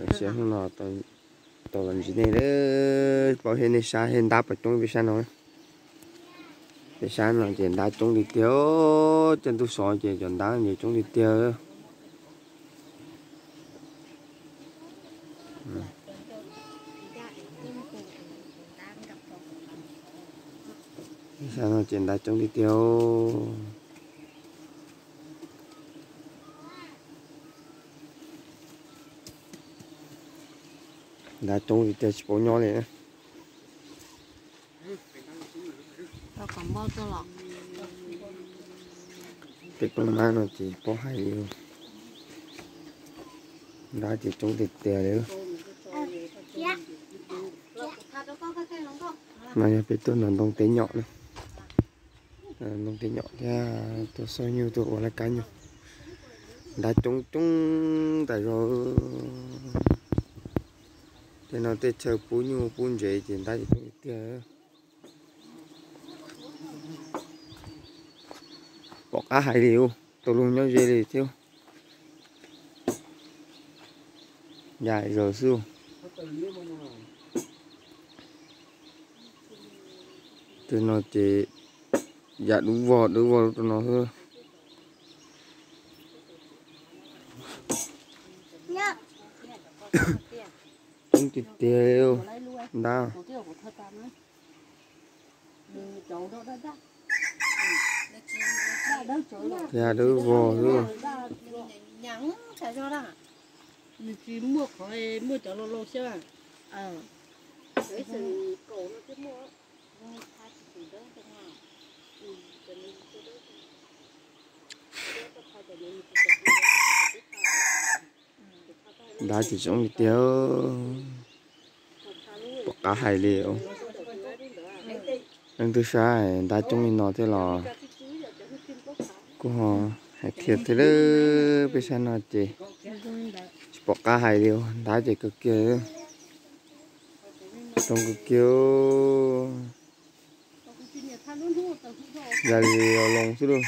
Siab hnub no tau los ntsib nej, pom thiab nej saib thiab, ntab puas coob peb sab no. Peb sab no ces ntab coob tiag tiag, caij ntuj so ces cov ntab ces coob tiag tiag. Peb sab no ces ntab coob tiag tiag. Ntab coob tiag tiag tsis paub nyob li. Peb toj mab no ces paub hais li, ntab ces coob tiag tiag li. No yog peb tuaj nrog ntoo teb nyom na. Ntoo teb nyom thiab tuaj xauj nyuj tuaj ua laj kab nyuj. Ntab coob coob tas zog. Tej no tej chaw pub nyuj pub ntsev ces ntab coob tiag. Pom qab hais li, tus lug nyob ze li thiab. Yam zaws xwb. Tej no ces yam dub vog dub vog rau no xwb. Coob tiag tiag ntab. Yam dub vog xwb. Nws tsis muaj qhov muaj cov laus laus xwb. Ntab ces coob li tiag, pom qab hais li. Leej twg saib ntab coob li no thiab los kuj ho hais qhia thiab. Peb sab no ces tsis pom qab hais li, ntab ces kawg kiag, coob kawg kiag. Yam li los loo xwb lauj.